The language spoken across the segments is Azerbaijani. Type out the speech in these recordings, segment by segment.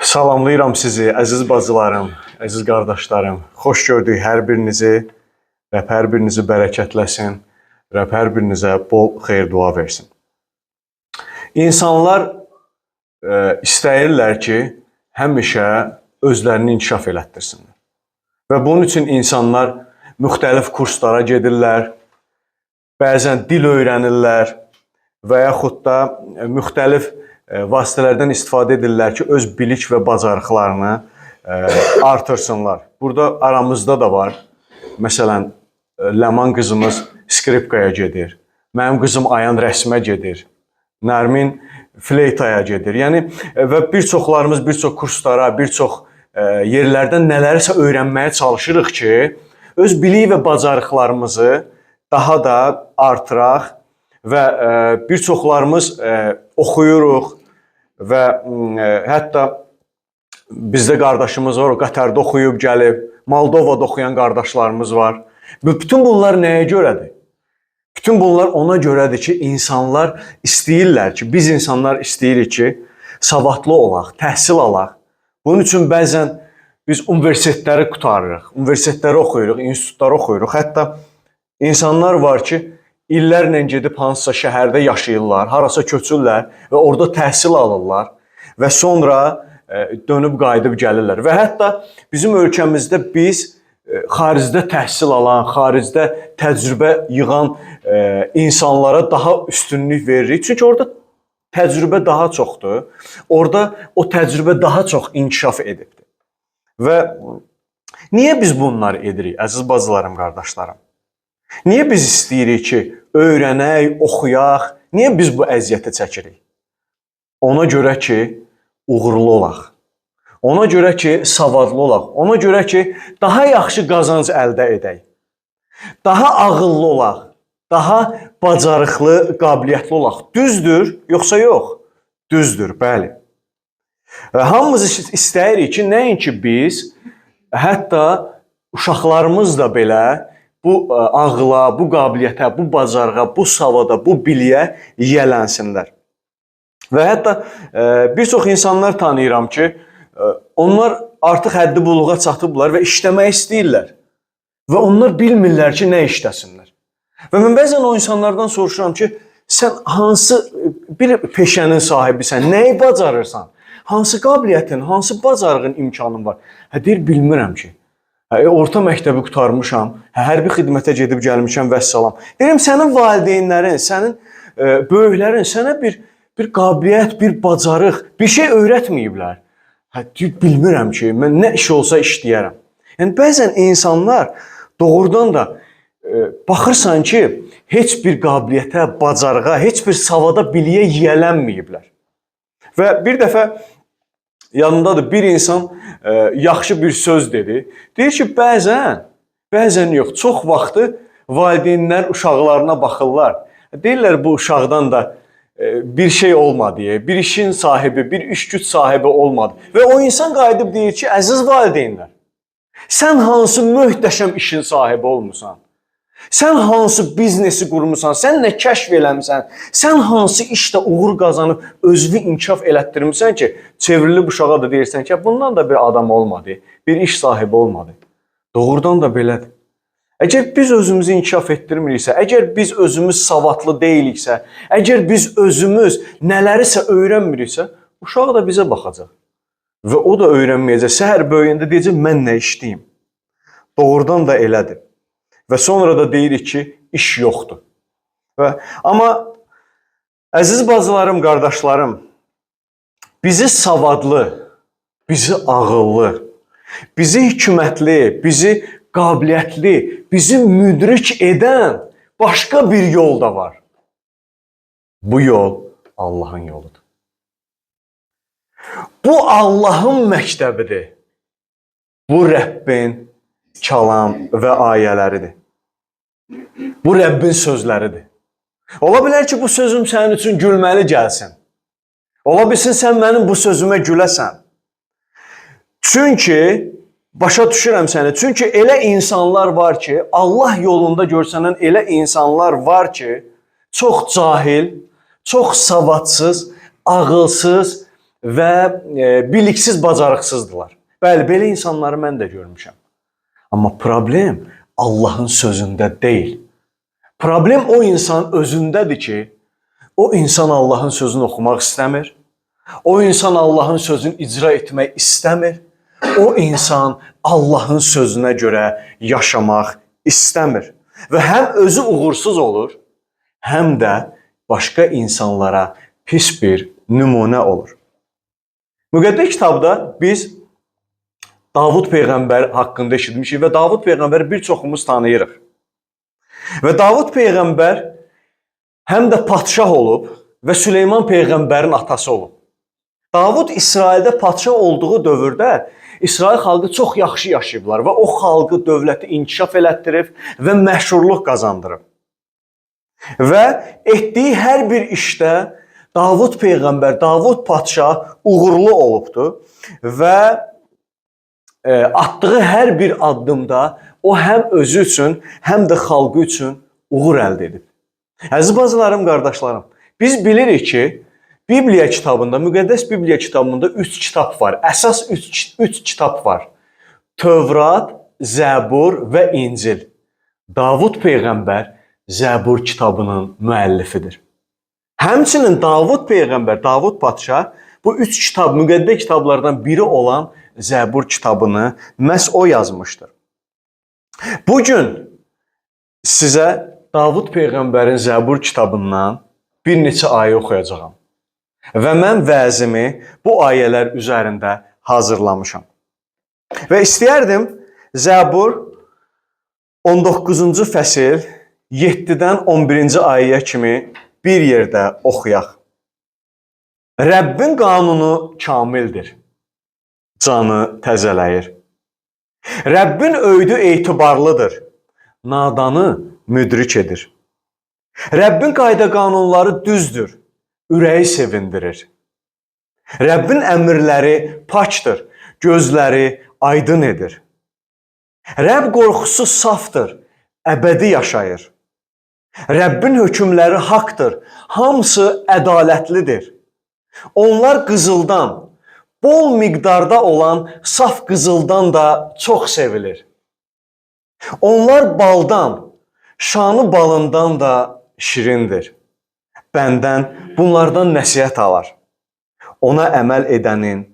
Salamlayıram sizi, əziz bacılarım, əziz qardaşlarım. Xoş gördük hər birinizi. Rəbb hər birinizi bərəkətləsin. Rəbb hər birinizə bol xeyir-dua versin. İnsanlar istəyirlər ki, həmişə özlərini inkişaf elətdirsinlər. Və bunun üçün insanlar müxtəlif kurslara gedirlər, bəzən dil öyrənirlər və yaxud da müxtəlif vasitələrdən istifadə edirlər ki, öz bilik və bacarıqlarını artırsınlar. Burada aramızda da var. Məsələn, Ləman qızımız skripkaya gedir. Mənim qızım Ayan rəsmə gedir. Nərmin fleytaya gedir. Yəni və bir çoxlarımız bir çox kurslara, bir çox yerlərdən nələrisə öyrənməyə çalışırıq ki, öz bilik və bacarıqlarımızı daha da artıraq və bir çoxlarımız oxuyuruq və hətta bizdə qardaşımız var, o Qətərdə oxuyub gəlib, Moldovada oxuyan qardaşlarımız var. Bütün bunlar nəyə görədir? Bütün bunlar ona görədir ki, insanlar istəyirlər ki, biz insanlar istəyirik ki, savadlı olaq, təhsil alaq. Bunun üçün bəzən biz universitetləri qurtarırıq, universitetləri oxuyuruq, institutları oxuyuruq. Hətta insanlar var ki, illərlə gedib hansısa şəhərdə yaşayırlar, harasa köçürlər və orada təhsil alırlar və sonra dönüb qayıdıb gəlirlər. Və hətta bizim ölkəmizdə biz xaricdə təhsil alan, xaricdə təcrübə yığan insanlara daha üstünlük veririk. Çünki orada təcrübə daha çoxdur. Orada o təcrübə daha çox inkişaf edibdir. Və niyə biz bunları edirik, əziz bacılarım, qardaşlarım? Niyə biz istəyirik ki, öyrənək, oxuyaq? Niyə biz bu əziyyəti çəkirik? Ona görə ki, uğurlu olaq. Ona görə ki, savadlı olaq. Ona görə ki, daha yaxşı qazanc əldə edək. Daha ağıllı olaq. Daha bacarıqlı, qabiliyyətli olaq. Düzdür, yoxsa yox? Düzdür, bəli. Və hamımız istəyirik ki, nəinki biz, hətta uşaqlarımız da belə bu ağla, bu qabiliyyətə, bu bacarığa, bu savada, bu biliyə yiyələnsinlər. Və hətta bir çox insanlar tanıyıram ki, onlar artıq həddi buluğa çatıblar və işləmək istəyirlər. Və onlar bilmirlər ki, nə işləsinlər. Və mən bəzən o insanlardan soruşuram ki, sən hansı bir peşənin sahibisən, nəyi bacarırsan? Hansı qabiliyyətin, hansı bacarığın imkanın var? Hə, deyir, bilmirəm ki. Hə, orta məktəbi qurtarmışam, hə, hərbi xidmətə gedib gəlmişəm vəssalam. Deyirəm, sənin valideynlərin, sənin böyüklərin sənə bir qabiliyyət, bir bacarıq, bir şey öyrətməyiblər. Hə, deyir, bilmirəm ki, mən nə iş olsa işləyərəm. Yəni bəzən insanlar doğrudan da baxırsan ki, heç bir qabiliyyətə, bacarığa, heç bir savada, biliyə yiyələnməyiblər. Və bir dəfə yanındadır bir insan yaxşı bir söz dedi. Deyir ki, bəzən yox, çox vaxtı valideynlər uşaqlarına baxırlar. Deyirlər bu uşaqdan da bir şey olmadı, bir işin sahibi, bir iş güc sahibi olmadı. Və o insan qayıdıb deyir ki, əziz valideynlər, sən hansı möhtəşəm işin sahibi olmusan? Sən hansı biznesi qurmusan, sən nə kəşf eləmisən, sən hansı işdə uğur qazanıb özünü inkişaf elətdirmisən ki, çevrilib uşağa da deyirsən ki, bundan da bir adam olmadı, bir iş sahibi olmadı. Doğrudan da belədir. Əgər biz özümüzü inkişaf etdirmiriksə, əgər biz özümüz savadlı deyiliksə, əgər biz özümüz nələrisə öyrənmiriksə, uşaq da bizə baxacaq. Və o da öyrənməyəcək. Səhər böyüyəndə deyəcək, mən nə işləyim? Doğrudan da elədir. Və sonra da deyirik ki, iş yoxdur. Amma əziz bacılarım, qardaşlarım, bizi savadlı, bizi ağıllı, bizi hikmətli, bizi qabiliyyətli, bizi müdrik edən başqa bir yol da var. Bu yol Allahın yoludur. Bu Allahın məktəbidir. Bu Rəbbin kəlam və ayələridir. Bu Rəbbin sözləridir. Ola bilər ki, bu sözüm sənin üçün gülməli gəlsin. Ola bilsin sən mənim bu sözümə güləsən. Çünki başa düşürəm səni. Çünki elə insanlar var ki, Allah yolunda görsənən elə insanlar var ki, çox cahil, çox savadsız, ağılsız və biliksiz, bacarıqsızdılar. Bəli, belə insanları mən də görmüşəm. Amma problem Allahın sözündə deyil. Problem o insanın özündədir ki, o insan Allahın sözünü oxumaq istəmir. O insan Allahın sözünü icra etmək istəmir. O insan Allahın sözünə görə yaşamaq istəmir. Və həm özü uğursuz olur, həm də başqa insanlara pis bir nümunə olur. Müqəddəs kitabda biz Davud peyğəmbər haqqında eşitmişik və Davud peyğəmbəri bir çoxumuz tanıyırıq. Və Davud peyğəmbər həm də padşah olub və Süleyman peyğəmbərin atası olub. Davud İsraildə padşah olduğu dövrdə İsrail xalqı çox yaxşı yaşayıblar və o xalqı, dövləti inkişaf elətdirib və məşhurluq qazandırıb. Və etdiyi hər bir işdə Davud peyğəmbər, Davud padşah uğurlu olubdu və atdığı hər bir addımda o həm özü üçün, həm də xalqı üçün uğur əldə edib. Əziz bacılarım, qardaşlarım, biz bilirik ki, Bibliya kitabında, müqəddəs Bibliya kitabında 3 kitab var. Əsas 3 kitab var. Tövrat, Zəbur və İncil. Davud peyğəmbər Zəbur kitabının müəllifidir. Həmçinin Davud peyğəmbər, Davud padşah bu 3 kitab, müqəddəs kitablardan biri olan Zəbur kitabını məhz o yazmışdır. Bu gün sizə Davud peyğəmbərin Zəbur kitabından bir neçə ayə oxuyacağam. Və mən vəzimi bu ayələr üzərində hazırlamışam. Və istəyərdim Zəbur 19-cu fəsil 7-dən 11-ci ayəyə kimi bir yerdə oxuyaq. Rəbbin qanunu kamildir, canı təzələyir. Rəbbin öyüdü etibarlıdır, nadanı müdrik edir. Rəbbin qayda qanunları düzdür, ürəyi sevindirir. Rəbbin əmrləri pakdır, gözləri aydın edir. Rəbb qorxusu safdır, əbədi yaşayır. Rəbbin hökmləri haqdır, hamısı ədalətlidir. Onlar qızıldan, bol miqdarda olan saf qızıldan da çox sevilir. Onlar baldan, şanı balından da şirindir. Bəndən bunlardan nəsihət alar. Ona əməl edənin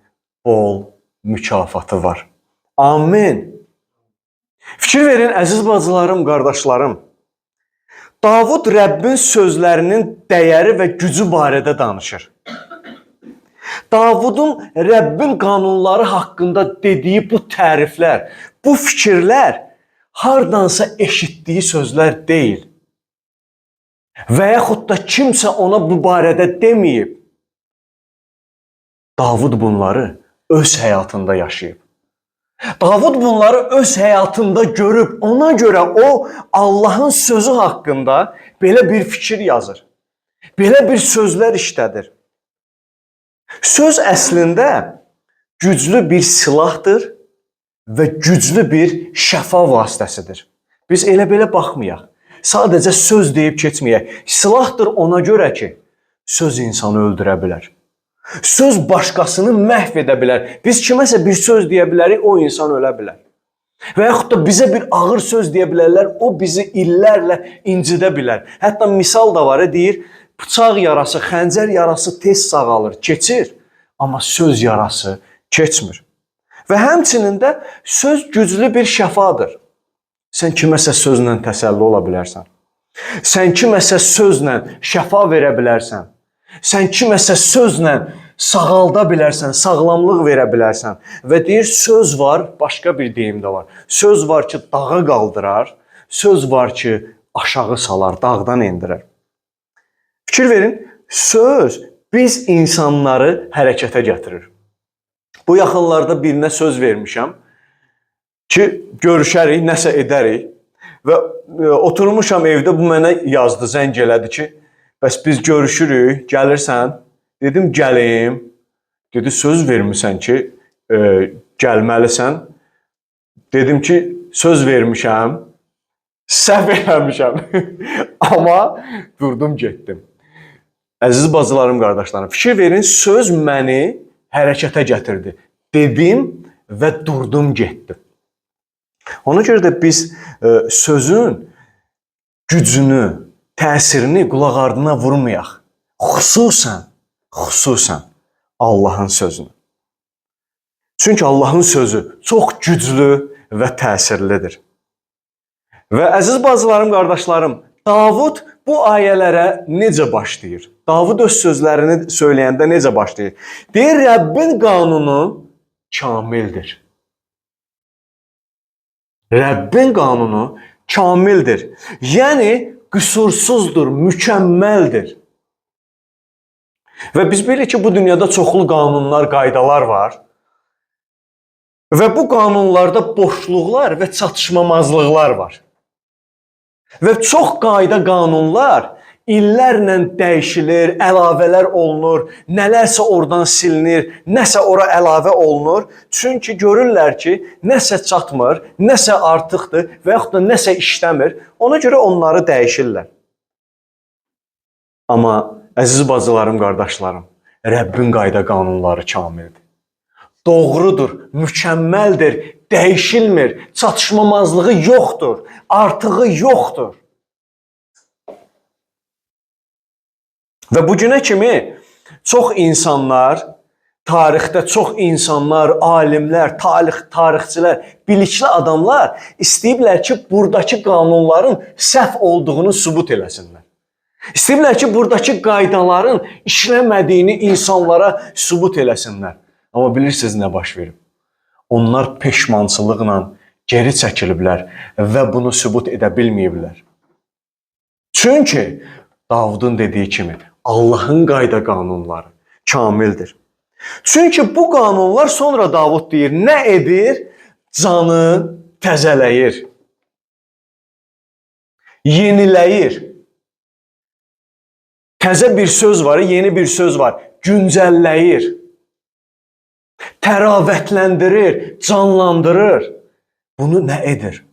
bol mükafatı var. Amin. Fikir verin əziz bacılarım, qardaşlarım. Davud Rəbbin sözlərinin dəyəri və gücü barədə danışır. Davudun Rəbbin qanunları haqqında dediyi bu təriflər, bu fikirlər hardansa eşitdiyi sözlər deyil. Və yaxud da kimsə ona bu barədə deməyib. Davud bunları öz həyatında yaşayıb. Davud bunları öz həyatında görüb. Ona görə o Allahın sözü haqqında belə bir fikir yazır. Belə bir sözlər işlədir. Söz əslində güclü bir silahdır və güclü bir şəfa vasitəsidir. Biz elə belə baxmayaq. Sadəcə söz deyib keçməyək. Silahdır ona görə ki, söz insanı öldürə bilər. Söz başqasını məhv edə bilər. Biz kiməsə bir söz deyə bilərik, o insan ölə bilər. Və yaxud da bizə bir ağır söz deyə bilərlər, o bizi illərlə incidə bilər. Hətta misal da var, deyir, bıçaq yarası, xəncər yarası tez sağalır, keçir, amma söz yarası keçmir. Və həmçinin də söz güclü bir şəfadır. Sən kiməsə sözlə təsəlli ola bilərsən. Sən kiməsə sözlə şəfa verə bilərsən. Sən kiməsə sözlə sağalda bilərsən, sağlamlıq verə bilərsən. Və deyir, söz var, başqa bir deyim də var. Söz var ki, dağa qaldırar, söz var ki, aşağı salar, dağdan endirər. Fikir verin, söz biz insanları hərəkətə gətirir. Bu yaxınlarda birinə söz vermişəm ki, görüşərik, nəsə edərik və oturmuşam evdə, bu mənə yazdı, zəng elədi ki, bəs biz görüşürük, gəlirsən? Dedim, gəlim. Dedi, söz vermisən ki, gəlməlisən. Dedim ki, söz vermişəm, səhv eləmişəm. Amma durdum, getdim. Əziz bacılarım, qardaşlarım, fikir verin, söz məni hərəkətə gətirdi. Dedim və durdum, getdim. Ona görə də biz sözün gücünü, təsirini qulaq ardına vurmayaq. Xüsusən Allahın sözünü. Çünki Allahın sözü çox güclü və təsirlidir. Və əziz bacılarım, qardaşlarım, Davud bu ayələrə necə başlayır? Davud öz sözlərini söyləyəndə necə başlayır? Deyir, Rəbbin qanunu kamildir. Rəbbin qanunu kamildir. Yəni, qüsursuzdur, mükəmməldir. Və biz bilirik ki, bu dünyada çoxlu qanunlar, qaydalar var. Və bu qanunlarda boşluqlar və çatışmamazlıqlar var. Və çox qayda qanunlar illərlə dəyişilir, əlavələr olunur, nələrsə oradan silinir, nəsə ora əlavə olunur. Çünki görürlər ki, nəsə çatmır, nəsə artıqdır və yaxud da nəsə işləmir. Ona görə onları dəyişirlər. Amma əziz bacılarım, qardaşlarım, Rəbbin qayda qanunları kamildir. Doğrudur, mükəmməldir, dəyişilmir, çatışmamazlığı yoxdur, artığı yoxdur. Və bugünə kimi çox insanlar, tarixdə çox insanlar, alimlər, tarixçilər, bilikli adamlar istəyiblər ki, buradakı qanunların səhv olduğunu sübut eləsinlər. İstəyiblər ki, buradakı qaydaların işləmədiyini insanlara sübut eləsinlər. Amma bilirsiniz nə baş verib? Onlar peşmançılıqla geri çəkiliblər və bunu sübut edə bilməyiblər. Çünki Davudun dediyi kimi Allahın qayda qanunları kamildir. Çünki bu qanunlar sonra Davud deyir, nə edir? Canı təzələyir, yeniləyir. Təzə bir söz var, yeni bir söz var, güncəlləyir, təravətləndirir, canlandırır. Bunu nə edir?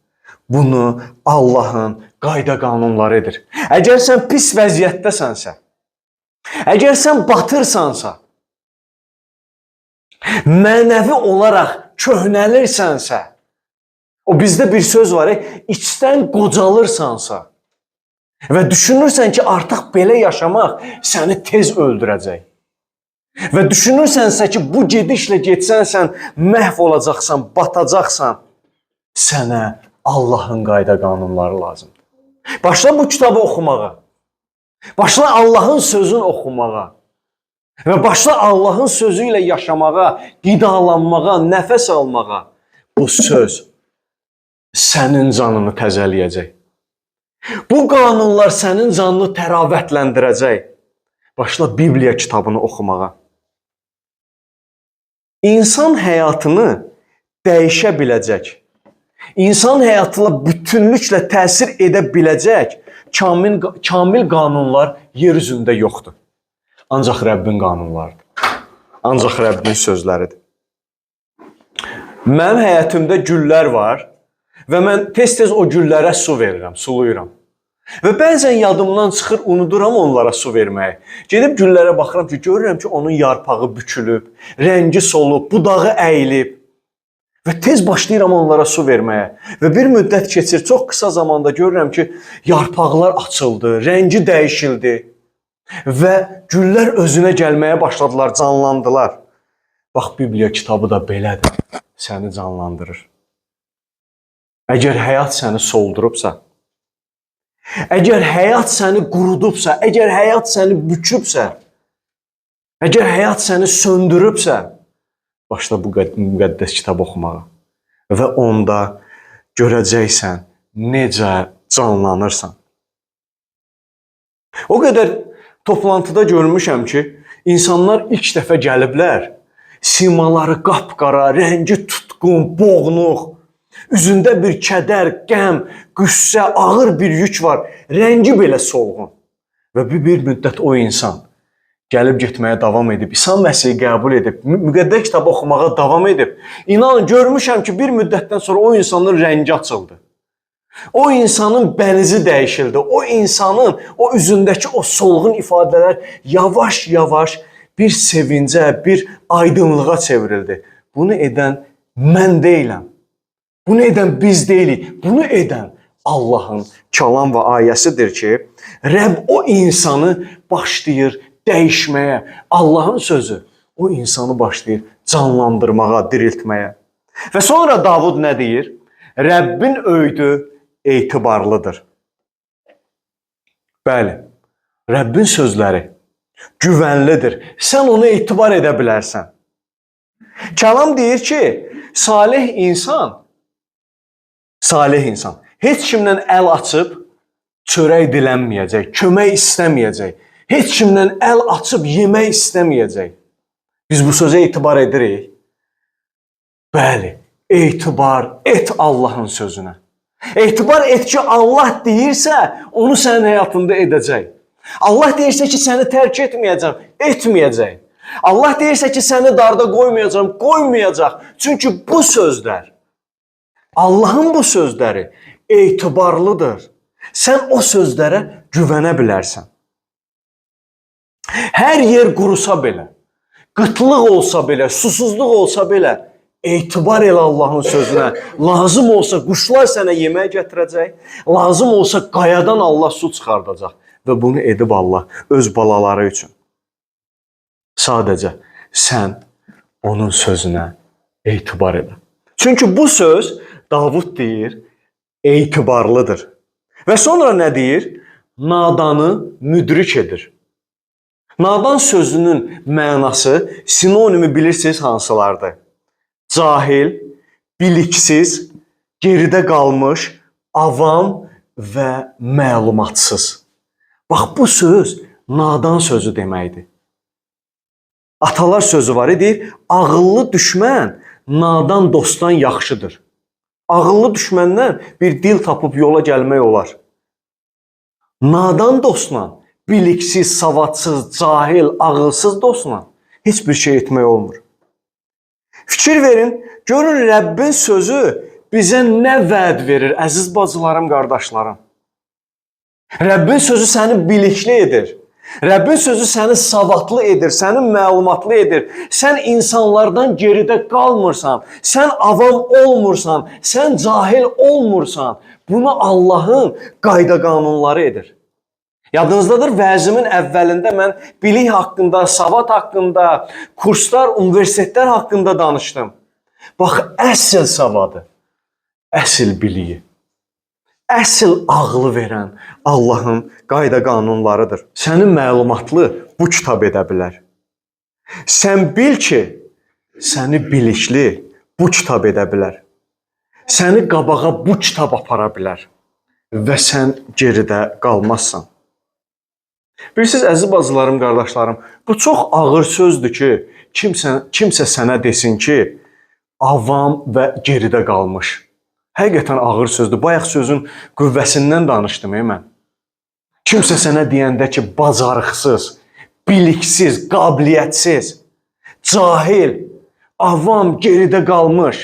Bunu Allahın qayda qanunları edir. Əgər sən pis vəziyyətdəsənsə, əgər sən batırsansa, mənəvi olaraq köhnəlirsənsə, o bizdə bir söz var, içdən qocalırsansa və düşünürsən ki, artıq belə yaşamaq səni tez öldürəcək və düşünürsənsə ki, bu gedişlə getsən sən məhv olacaqsan, batacaqsan, sənə Allahın qayda qanunları lazımdır. Başla bu kitabı oxumağa, başla Allahın sözünü oxumağa və başla Allahın sözü ilə yaşamağa, qidalanmağa, nəfəs almağa. Bu söz sənin canını təzələyəcək. Bu qanunlar sənin canını təravətləndirəcək. Başla Bibliya kitabını oxumağa. İnsan həyatını dəyişə biləcək, insan həyatına bütünlüklə təsir edə biləcək kamil qanunlar yer üzündə yoxdur. Ancaq Rəbbin qanunlarıdır. Ancaq Rəbbin sözləridir. Mənim həyətimdə güllər var və mən tez-tez o güllərə su verirəm, suluyuram. Və bəzən yadımdan çıxır, unuduram onlara su verməyi. Gedib güllərə baxıram ki, görürəm ki, onun yarpağı bükülüb, rəngi solub, budağı əyilib. Və tez başlayıram onlara su verməyə. Və bir müddət keçir, çox qısa zamanda görürəm ki, yarpaqlar açıldı, rəngi dəyişildi və güllər özünə gəlməyə başladılar, canlandılar. Bax, Bibliya kitabı da belədir, səni canlandırır. Əgər həyat səni soldurubsa, əgər həyat səni qurudubsa, əgər həyat səni bükübsə, əgər həyat səni söndürübsə, başla bu müqəddəs kitab oxumağa və onda görəcəksən necə canlanırsan. O qədər toplantıda görmüşəm ki, insanlar ilk dəfə gəliblər, simaları qapqara, rəngi tutqun, boğnuq, üzündə bir kədər, qəm, qüssə, ağır bir yük var, rəngi belə solğun. Və bir müddət o insan gəlib getməyə davam edib, İsa Məsihi qəbul edib, müqəddəs kitabı oxumağa davam edib. İnanın, görmüşəm ki, bir müddətdən sonra o insanın rəngi açıldı. O insanın bənizi dəyişildi. O insanın o üzündəki o solğun ifadələr yavaş-yavaş bir sevincə, bir aydınlığa çevrildi. Bunu edən mən deyiləm. Bunu edən biz deyilik. Bunu edən Allahın kəlam və ayəsidir ki, Rəbb o insanı başlayır dəyişməyə. Allahın sözü o insanı başlayır canlandırmağa, diriltməyə. Və sonra Davud nə deyir? Rəbbin öyüdü etibarlıdır. Bəli, Rəbbin sözləri güvənlidir. Sən ona etibar edə bilərsən. Kəlam deyir ki, salih insan heç kimdən əl açıb çörək dilənməyəcək, kömək istəməyəcək. Heç kimdən əl açıb yemək istəməyəcək. Biz bu sözə etibar edirik. Bəli, etibar et Allahın sözünə. Etibar et ki, Allah deyirsə, onu sənin həyatında edəcək. Allah deyirsə ki, səni tərk etməyəcəm, etməyəcək. Allah deyirsə ki, səni darda qoymayacam, qoymayacaq. Çünki bu sözlər, Allahın bu sözləri etibarlıdır. Sən o sözlərə güvənə bilərsən. Hər yer qurusa belə, qıtlıq olsa belə, susuzluq olsa belə, etibar elə Allahın sözünə. Lazım olsa quşlar sənə yemək gətirəcək, lazım olsa qayadan Allah su çıxardacaq. Və bunu edib Allah öz balaları üçün. Sadəcə sən onun sözünə etibar elə. Çünki bu söz, Davud deyir, etibarlıdır. Və sonra nə deyir? Nadanı müdrik edir. Nadan sözünün mənası, sinonimi bilirsiniz hansılardır? Cahil, biliksiz, geridə qalmış, avam və məlumatsız. Bax, bu söz nadan sözü deməkdir. Atalar sözü var, deyir, ağıllı düşmən nadan dostdan yaxşıdır. Ağıllı düşməndən bir dil tapıb yola gəlmək olar. Nadan dostla, biliksiz, savadsız, cahil, ağılsız dostla heç bir şey etmək olmur. Fikir verin, görün Rəbbin sözü bizə nə vəd verir, əziz bacılarım, qardaşlarım. Rəbbin sözü səni bilikli edir. Rəbbin sözü səni savadlı edir, səni məlumatlı edir. Sən insanlardan geridə qalmırsan, sən avam olmursan, sən cahil olmursan. Bunu Allahın qayda qanunları edir. Yadınızdadır, vəzimin əvvəlində mən bilik haqqında, savad haqqında, kurslar, universitetlər haqqında danışdım. Bax, əsl savadı, əsl biliyi, əsl ağlı verən Allahın qayda qanunlarıdır. Səni məlumatlı bu kitab edə bilər. Sən bil ki, səni bilikli bu kitab edə bilər. Səni qabağa bu kitab apara bilər və sən geridə qalmazsan. Bilirsiniz, əziz bacılarım, qardaşlarım, bu çox ağır sözdür ki, kimsə sənə desin ki, avam və geridə qalmış. Həqiqətən ağır sözdür. Bayaq sözün qüvvəsindən danışdım mən. Kimsə sənə deyəndə ki, bacarıqsız, biliksiz, qabiliyyətsiz, cahil, avam, geridə qalmış.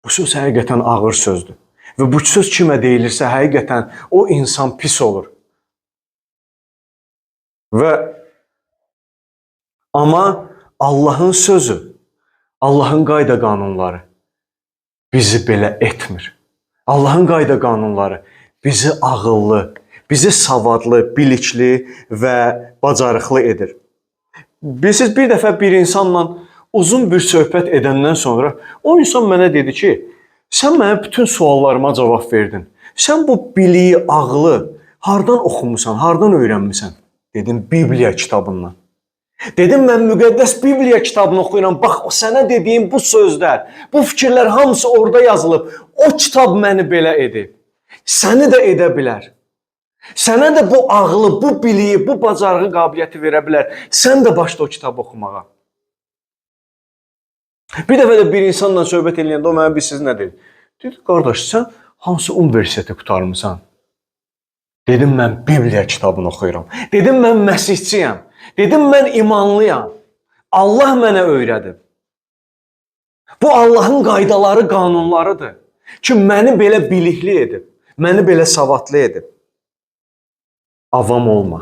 Bu söz həqiqətən ağır sözdür. Və bu söz kimə deyilirsə, həqiqətən o insan pis olur. Və amma Allahın sözü, Allahın qayda qanunları bizi belə etmir. Allahın qayda qanunları bizi ağıllı, bizi savadlı, bilikli və bacarıqlı edir. Bilirsiniz, bir dəfə bir insanla uzun bir söhbət edəndən sonra o insan mənə dedi ki, sən mənim bütün suallarıma cavab verdin. Sən bu biliyi, ağlı hardan oxumusan, hardan öyrənmisən? Dedim, Bibliya kitabından. Dedim, mən müqəddəs Bibliya kitabını oxuyuram. Bax, sənə dediyim bu sözlər, bu fikirlər hamısı orada yazılıb. O kitab məni belə edib. Səni də edə bilər. Sənə də bu ağlı, bu biliyi, bu bacarığı, qabiliyyəti verə bilər. Sən də başla o kitabı oxumağa. Bir dəfə də bir insanla söhbət eləyəndə o mənə bilsiz nə dedi? Dedi, qardaş, sən hansı universiteti qurtarmısan? Dedim, mən Bibliya kitabını oxuyuram. Dedim, mən məsihçiyəm. Dedim, mən imanlıyam. Allah mənə öyrədib. Bu Allahın qaydaları, qanunlarıdır ki, məni belə bilikli edib, məni belə savadlı edib. Avam olma,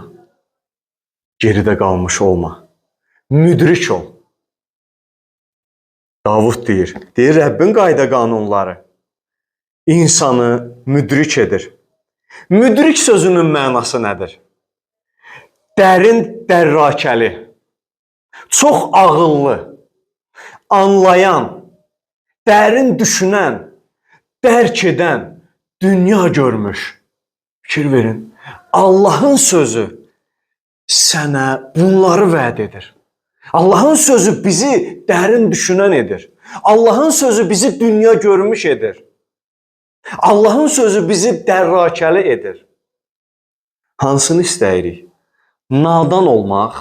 geridə qalmış olma. Müdrik ol. Davud deyir. Deyir, Rəbbin qayda qanunları insanı müdrik edir. Müdrik sözünün mənası nədir? Dərin dərrakəli, çox ağıllı, anlayan, dərin düşünən, dərk edən, dünya görmüş. Fikir verin. Allahın sözü sənə bunları vəd edir. Allahın sözü bizi dərin düşünən edir. Allahın sözü bizi dünya görmüş edir. Allahın sözü bizi dərrakəli edir. Hansını istəyirik? Nadan olmaq,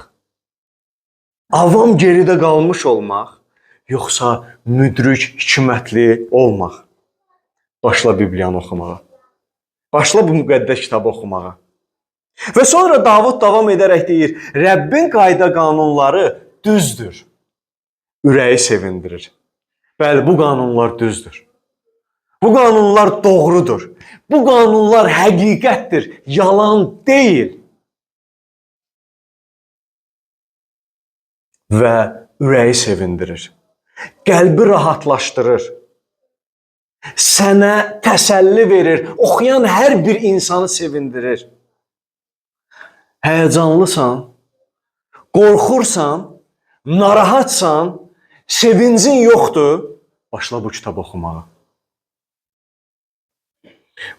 avam geridə qalmış olmaq, yoxsa müdrik, hikmətli olmaq? Başla Bibliyanı oxumağa. Başla bu müqəddəs kitabı oxumağa. Və sonra Davud davam edərək deyir, Rəbbin qayda qanunları düzdür. Ürəyi sevindirir. Bəli, bu qanunlar düzdür. Bu qanunlar doğrudur. Bu qanunlar həqiqətdir, yalan deyil. Və ürəyi sevindirir. Qəlbi rahatlaşdırır. Sənə təsəlli verir. Oxuyan hər bir insanı sevindirir. Həyəcanlısan, qorxursan, narahatsan, sevincin yoxdur, başla bu kitabı oxumağa.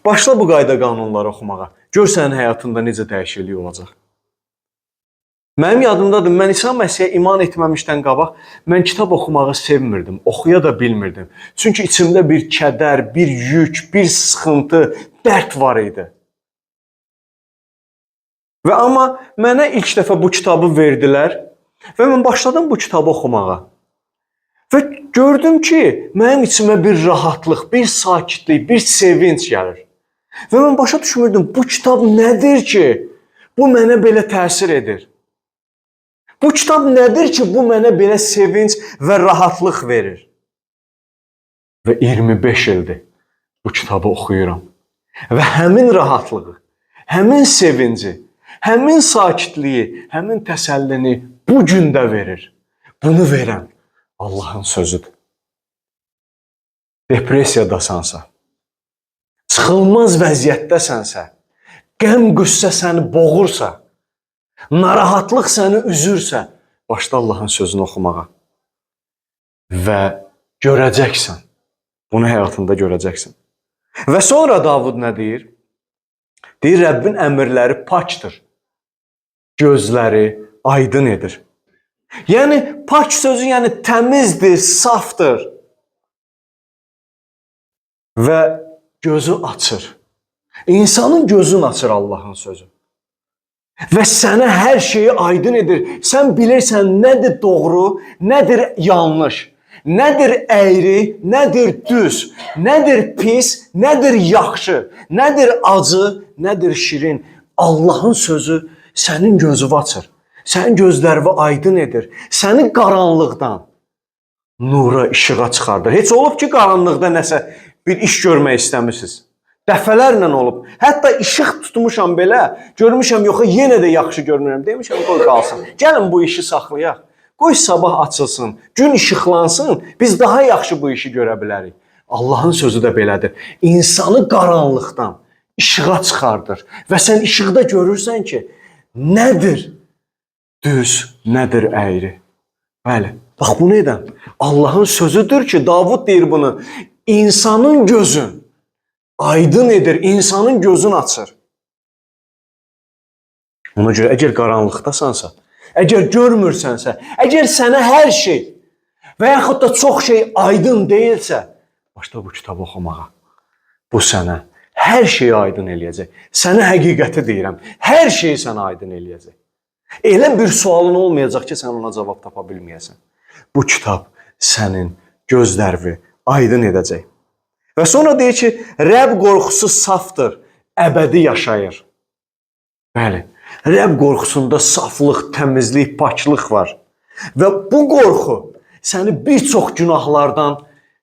Başla bu qayda qanunları oxumağa. Gör sənin həyatında necə dəyişiklik olacaq. Mənim yadımdadır, mən İsa Məsihə iman etməmişdən qabaq mən kitab oxumağı sevmirdim, oxuya da bilmirdim. Çünki içimdə bir kədər, bir yük, bir sıxıntı, dərd var idi. Və amma mənə ilk dəfə bu kitabı verdilər və mən başladım bu kitabı oxumağa. Və gördüm ki, mənim içimə bir rahatlıq, bir sakitlik, bir sevinc gəlir. Və mən başa düşmürdüm, bu kitab nədir ki, bu mənə belə təsir edir? Bu kitab nədir ki, bu mənə belə sevinc və rahatlıq verir? Və 25 ildir bu kitabı oxuyuram. Və həmin rahatlığı, həmin sevinci, həmin sakitliyi, həmin təsəllini bu gün də verir. Bunu verən Allahın sözüdür. Depressiyadasansa, çıxılmaz vəziyyətdəsənsə, qəm qüssə səni boğursa, narahatlıq səni üzürsə, başla Allahın sözünü oxumağa və görəcəksən. Bunu həyatında görəcəksən. Və sonra Davud nə deyir? Deyir, Rəbbin əmrləri pakdır. Gözləri aydın edir. Yəni, pak sözü, yəni təmizdir, safdır. Və gözü açır. İnsanın gözünü açır Allahın sözü. Və sənə hər şeyi aydın edir. Sən bilirsən nədir doğru, nədir yanlış, nədir əyri, nədir düz, nədir pis, nədir yaxşı, nədir acı, nədir şirin. Allahın sözü sənin gözünü açır. Sənin gözlərini aydın edir. Səni qaranlıqdan nura, işığa çıxardır. Heç olub ki, qaranlıqda nəsə bir iş görmək istəmisiniz? Dəfələrlə olub. Hətta işıq tutmuşam belə, görmüşəm yox, yenə də yaxşı görmürəm. Demişəm, qoy qalsın. Gəlin bu işi saxlayaq. Qoy sabah açılsın, gün işıqlansın, biz daha yaxşı bu işi görə bilərik. Allahın sözü də belədir. İnsanı qaranlıqdan işığa çıxardır. Və sən işıqda görürsən ki, nədir düz, nədir əyri. Bəli, bax bunu edən Allahın sözüdür ki, Davud deyir bunu, insanın gözün aydın edir, insanın gözünü açır. Ona görə əgər qaranlıqdasansa, əgər görmürsənsə, əgər sənə hər şey və yaxud da çox şey aydın deyilsə, başla bu kitabı oxumağa. Bu sənə hər şeyi aydın eləyəcək. Sənə həqiqəti deyirəm, hər şeyi sənə aydın eləyəcək. Elə bir sualın olmayacaq ki, sən ona cavab tapa bilməyəsən. Bu kitab sənin gözlərini aydın edəcək. Və sonra deyir ki, Rəbb qorxusu safdır, əbədi yaşayır. Bəli, Rəbb qorxusunda saflıq, təmizlik, paklıq var. Və bu qorxu səni bir çox günahlardan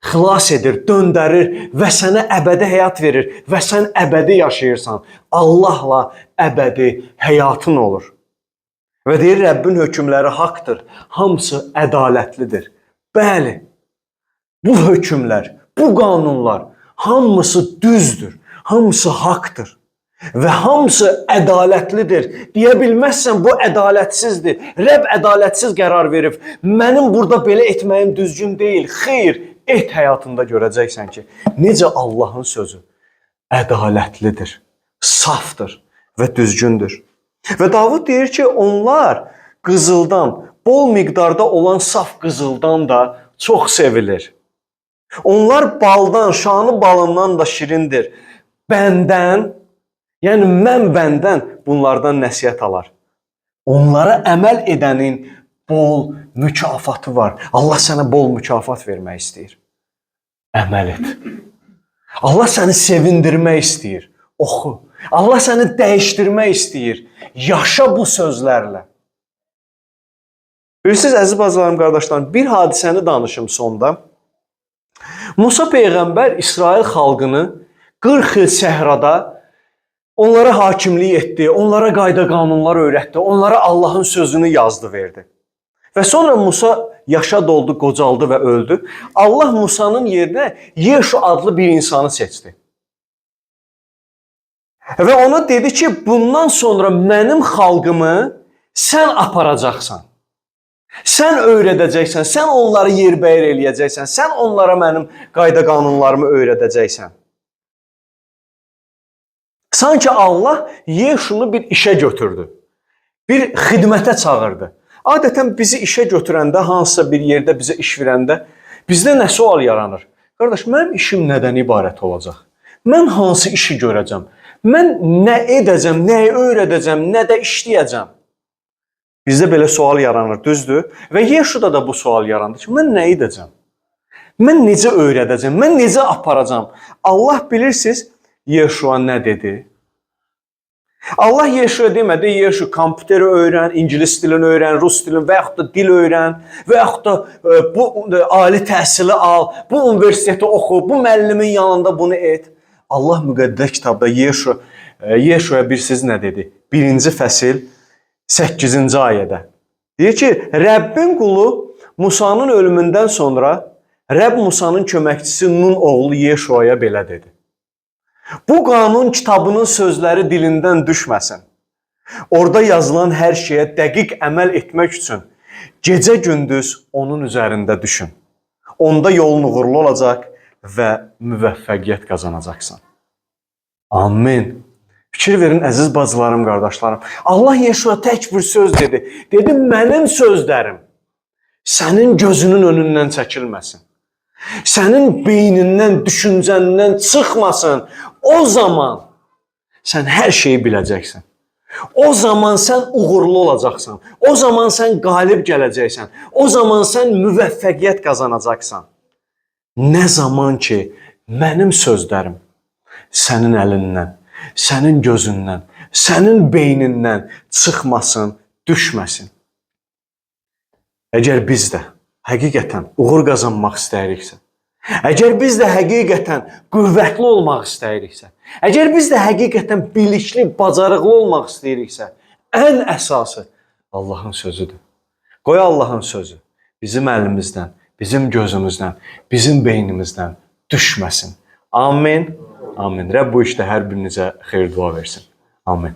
xilas edir, döndərir və sənə əbədi həyat verir və sən əbədi yaşayırsan. Allahla əbədi həyatın olur. Və deyir Rəbbin hökmləri haqdır, hamısı ədalətlidir. Bəli. Bu hökmlər, bu qanunlar hamısı düzdür, hamısı haqdır və hamısı ədalətlidir. Deyə bilməzsən bu ədalətsizdir. Rəbb ədalətsiz qərar verib. Mənim burada belə etməyim düzgün deyil. Xeyr, et həyatında görəcəksən ki, necə Allahın sözü ədalətlidir, safdır və düzgündür. Və Davud deyir ki, onlar qızıldan, bol miqdarda olan saf qızıldan da çox sevilir. Onlar baldan, şanı balından da şirindir. Bəndən, yəni mən bəndən bunlardan nəsihət alar. Onlara əməl edənin bol mükafatı var. Allah sənə bol mükafat vermək istəyir. Əməl et. Allah səni sevindirmək istəyir. Oxu. Allah səni dəyişdirmək istəyir. Yaşa bu sözlərlə. Bilirsiniz, əziz bacılarım, qardaşlarım, bir hadisəni danışım sonda. Musa peyğəmbər İsrail xalqını 40 il səhrada onlara hakimlik etdi, onlara qayda qanunlar öyrətdi, onlara Allahın sözünü yazdı, verdi. Və sonra Musa yaşa doldu, qocaldı və öldü. Allah Musanın yerinə Yeşu adlı bir insanı seçdi. Və ona dedi ki, bundan sonra mənim xalqımı sən aparacaqsan. Sən öyrədəcəksən, sən onları yerbəyər eləyəcəksən, sən onlara mənim qayda qanunlarımı öyrədəcəksən. Sanki Allah Yeşunu bir işə götürdü. Bir xidmətə çağırdı. Adətən bizi işə götürəndə, hansısa bir yerdə bizə iş verəndə bizdə nə sual yaranır? Qardaş, mənim işim nədən ibarət olacaq? Mən hansı işi görəcəm? Mən nə edəcəm, nəyi öyrədəcəm, nədə işləyəcəm? Bizdə belə sual yaranır, düzdür? Və Yeşuda da bu sual yarandı ki, mən nə edəcəm? Mən necə öyrədəcəm? Mən necə aparacam? Allah bilirsiniz, Yeşua nə dedi? Allah Yeşuya demədi, Yeşu kompüteri öyrən, ingilis dilini öyrən, rus dilini və yaxud da dil öyrən və yaxud da bu ali təhsili al, bu universiteti oxu, bu müəllimin yanında bunu et. Allah müqəddəs kitabda Yeşuya bilirsiniz nə dedi? 1-ci fəsil 8-ci ayədə. Deyir ki, Rəbbin qulu Musanın ölümündən sonra Rəbb Musanın köməkçisi Nun oğlu Yeşuaya belə dedi. Bu qanun kitabının sözləri dilindən düşməsin. Orada yazılan hər şeyə dəqiq əməl etmək üçün gecə gündüz onun üzərində düşün. Onda yolun uğurlu olacaq və müvəffəqiyyət qazanacaqsan. Amin. Fikir verin əziz bacılarım, qardaşlarım. Allah Yeşua tək bir söz dedi. Dedi, mənim sözlərim sənin gözünün önündən çəkilməsin. Sənin beynindən, düşüncəndən çıxmasın. O zaman sən hər şeyi biləcəksən. O zaman sən uğurlu olacaqsan. O zaman sən qalib gələcəksən. O zaman sən müvəffəqiyyət qazanacaqsan. Nə zaman ki mənim sözlərim sənin əlindən, sənin gözündən, sənin beynindən çıxmasın, düşməsin. Əgər biz də həqiqətən uğur qazanmaq istəyiriksə, əgər biz də həqiqətən qüvvətli olmaq istəyiriksə, əgər biz də həqiqətən bilikli, bacarıqlı olmaq istəyiriksə, ən əsası Allahın sözüdür. Qoy Allahın sözü bizim əlimizdən, bizim gözümüzdən, bizim beynimizdən düşməsin. Amin. Amin. Rəbb bu işdə hər birinizə xeyir dua versin. Amin.